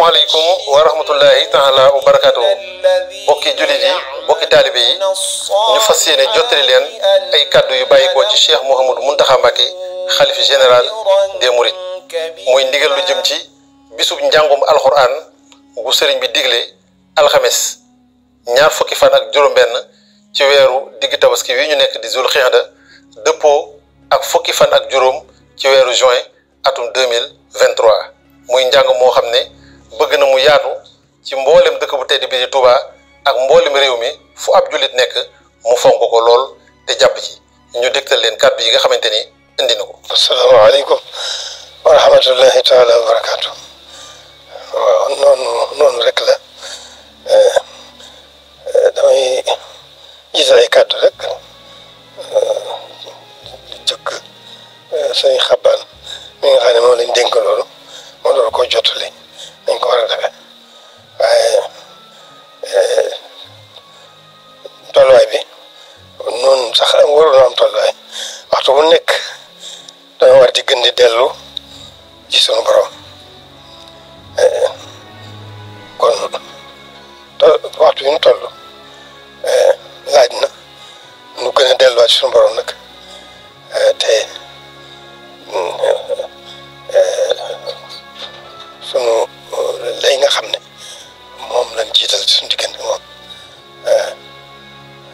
asalaamaaleykum wa rahmatullahi taala wa barakaatuhu bokki jullit yi bokki taalibe yi ñu fas yéene jottali leen ay kaddu yu bàyyikoo ci Cheikh Mouhamadou Mountakha Mbacké xalif général des Mourides muy ndigal lu jëm ci bisub njàngum alxuraan bu sëriñ bi digle alxames ñaar fukki fan ak juróom-benn ci weeru digg tabaski wi ñu nekk di Zul Xixda dëppoo ak fukki fan ak juróom ci weeru juin atum 2023 muy njàng moo xam ne bëgg na mu yaatu ci mboolem dëkk bu tedd bi di Touba ak mboolem réew mi fu ab jullit nekk mu fonk ko lool te jàpp ci ñu dégtal leen kàddu yi nga xamante ni indi na ko. asalaamaaleykum wa rahmatullahi taala wa barakaatu. waaw noonu rek la damay gisal ay kàddu rek jëkk sëñ Xabaan mi nga xam ne moom lañ dénk loolu moo doon ko jottali dañ ko war a defee waaye tolluwaay bi noonu sax waroon na am tolluwaay waxtu bu nekk dana war di gën di dellu ci sunu borom kon waxtu yu ñu toll laaj na nu gën a delluwaat ci sunu borom nag te sunu lay nga xam ne moom lañ jiital ci suñu diggante moom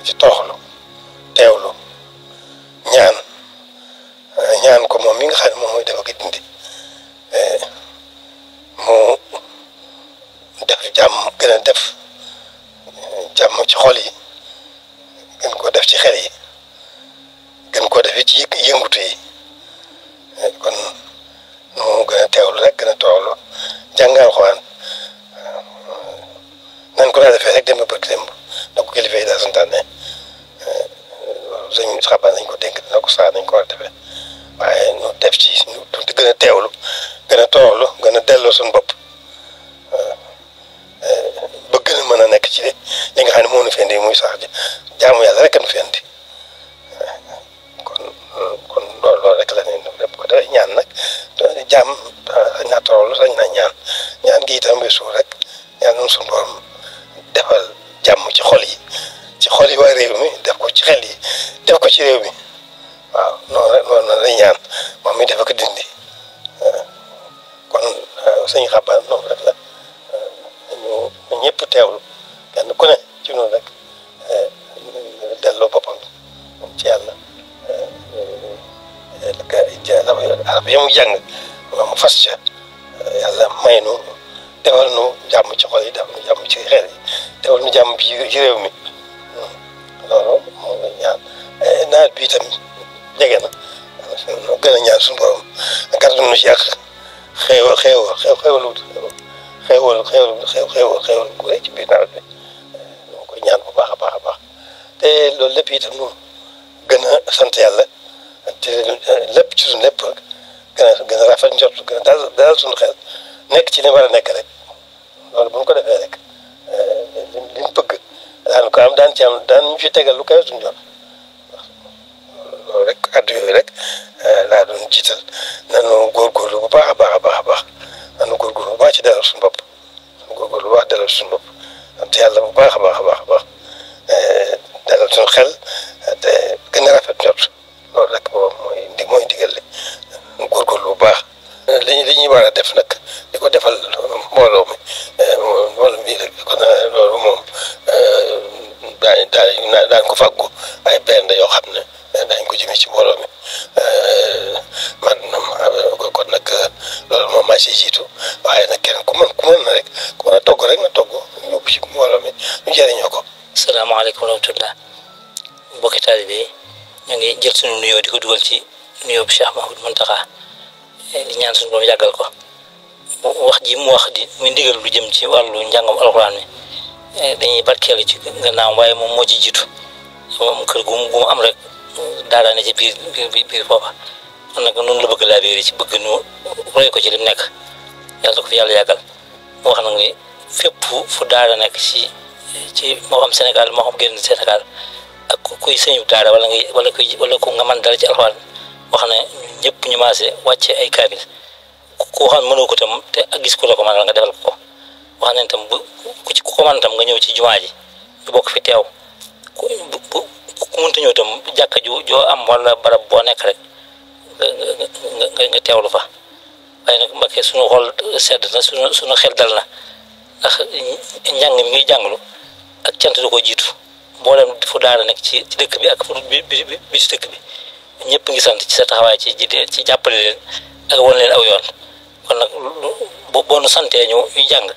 ci toroxlu teewlu ñaan ko moom mi nga xam ne moom mooy dafa ko dindi mu def jàmm gën a def jàmm ci xol yi gën koo def ci xel yi gën koo def ci yëngutu yi kon nu gën a teewlu rek gën a toroxlu jàngal Alxuraan nan ko daa defee rek démb bërki démb da ko kilifa yi daa santaane sëñ Xabaan nañ ko dénk dina ko saa nañ ko war a defee waaye nu def ci nu gën a teewlu gën a toroxlu gën a delloo suñu bopp ba gën a mën a nekk ci li nga xam ne moo nu fi indi muy sax jaamu yàlla rek nu fi indi kon loolu rek la ne lépp ko defee ñaan nag jaam sañ naa toroxlu sañ naa ñaan gi itam weesu rek ñaan noonu suñu borom defal jàmm ci xol yi waa réew mi def ko ci xel yi def ko ci réew mi waaw noonu lay ñaan moom mi dafa ko dindi kon sëñ Xabaan noonu rek la ñu ñëpp teewlu kenn ku ne ci noonu rek delloo boppam ci yàlla arab ya mu jàng mu fas ca yàlla may nu defal nu jàmm ci xol yi defal nu jàmm ci xel yi defal nu jàmm ci réew mi loolu moom la ñaan nawet bi itam jege na gën a ñaan suñu borom gàttal nu ci ak xéewal gu rëy ci biir nawet bi ñu koy ñaan bu baax a baax a baax te loolu lépp itam nu gën a sant yàlla te lépp ci suñu lépp gën a rafet njort gën a dalal suñu xel nekk ci li war a nekk rek loolu bu ñu ko defee rek liñ bëgg daan ko am daan ñu fi tegal lu koy suñu jot loolu rek addu yooyu rek laa doon jiital nanu góorgóorlu bu baax a baax a baax a baax nanu góorgóorlu bu baax ci dalal suñu bopp góorgóorlu bu baax dalal suñu bopp sant yàlla bu baax a baax a baax a baax dalal suñu xel te gën a rafet njort loolu rek boobu mooy ndigal li góorgóorlu bu baax li ñuy war a def nag di ko defal mbooloo mi rek kon loolu moom daañ ko fàggu ay benn yoo xam ne daañ ko jëmee ci mbooloo mi kon nag loolu moom maa si jiitu waaye nag kenn ku mën na rek ku mën a togg rek na togg yóbbu ci mbooloo mi ñu jëriñoo ko. asalaamaaleykum wa rahmatulah mbokki taalibe yi ñu ngi jël suñu nuyoo di ko dugal ci nuyoo bu Cheikh Mouhamadou Mountakha di ñaan suñu borom yàggal ko wax ji mu wax di muy ndigal lu jëm ci wàllu njàngam alxuraan mi dañuy barkeelu ci gannaaw waaye moom moo ci jiitu moom kër gu mu am rek daara ne ci biir foofa kon nag noonu la bëgg laa biir ci bëgg nu roy ko ci lim nekk yàlla ko fi yàlla yàggal mu wax nag ni fépp fu daara nekk ci moo xam Sénégal moo xam génn Sénégal ak kuy sëñu daara wala ku nga mën dara ci alxuraan wax ne ñun ñëpp ñu maase wàcce ay kaamil koo xam ne mënoo ko tam te ak gis ku la ko mënal nga defal ko wax nañ tam bu ku ko mën tam nga ñëw ci jumaa ji ñu bokk fi teew ku mënta ñëw tam jàkka joo am wala barab boo nekk rek nga teewlu fa waaye nag Mbàkke suñu xol sedd na suñu xel dal na ndax njàng mi ngay jàngalu ak cant da ko jiitu mboolem fu daara nekk ci dëkk bi ak fu bi ci dëkk bi ñëpp ngi sant ci sa taxawaay ci jàppale leen ak wan leen aw yoon kon nag boo nu santee ñu jàng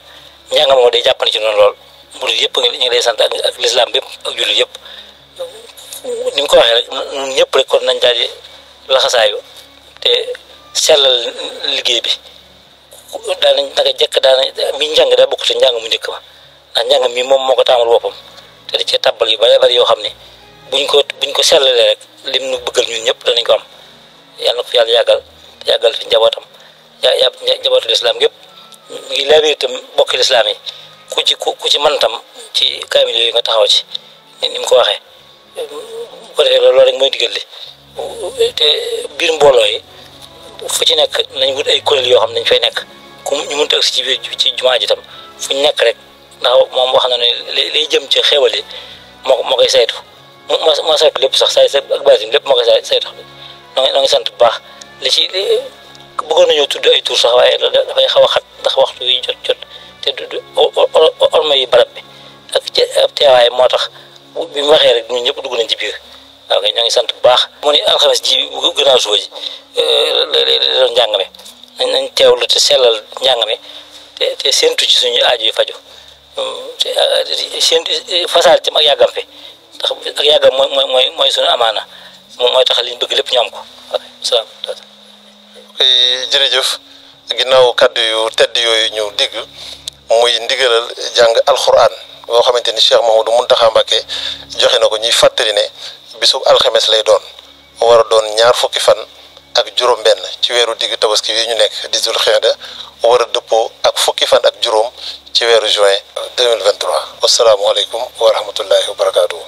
moo day jàppale ci noonu lool murid yëpp ñu ngi lay sant ak lislaam bépp ak jullit yëpp ni mu ko waxee rek ñun ñëpp rek kon nañ daal di laxasaayu te sellal liggéey bi daanañ naka jekk mi njàng daa bokk te njàng mu njëkk ma ndax njàng mi moom moo ko taamal boppam te di cee tabbal yu bari yoo xam ne buñ ko sellalee rek lim nu bëggal ñun ñëpp danañ ko am yàlla na ko fi yàlla yàggal fi njabootam njabootu lislaam gépp mi ngi laabir itam bokki lislaam yi ku ci mën tam ci kaamil yooyu nga taxaw ci ni mu ko waxee bu ko defee loolu rek mooy digal li te biir mbooloo yi fu ci nekk nañ wut ay kuréel yoo xam ne dañ fay nekk ku ñu mënta agsi ci biir ci jumaa ji tam fu ñu nekk rek ndax moom wax na ne lay jëm ci xéwal yi moo koy saytu moo saytu lépp sax say ak baasim lépp moo koy saytu noo ngi sant bu baax li bëggoon nañoo tudd ay tur sax waaye dafay xaw a xat ndax waxtu yi jot te du orma yi barab bi ak teewaay moo tax bi mu waxee rek ñun ñëpp dugg nañ ci biir waaw kay ñoo ngi sant bu baax. mu ni alxames ji bu gënaaw suba ji la doon njàng mi nañ teewlu te sellal njàng mi te séentu ci suñu aaju yu faju te séentu fasaal ci ak yàggam fi ndax ak yàggam mooy suñu amaana mooy tax liñ bëgg lépp ñu am ko waaw salaam. jërëjëf ginnaaw kàddu yu tedd yooyu ñu dégg muy ndigalal jàng alxuraan boo xamante ni Cheikh Mouhamadou Mountakha Mbacké joxe na ko ñuy fàttali ne bisub alxames lay doon war a doon 20 fan ak juróom-benn ci weeru digg tabaski yi ñu nekk di Zul Xeeda war a dëppoo ak 10 fan ak juróom ci weeru juin 2023 wasalaamualeykum wa rahmatullahi wa barakaatuhu.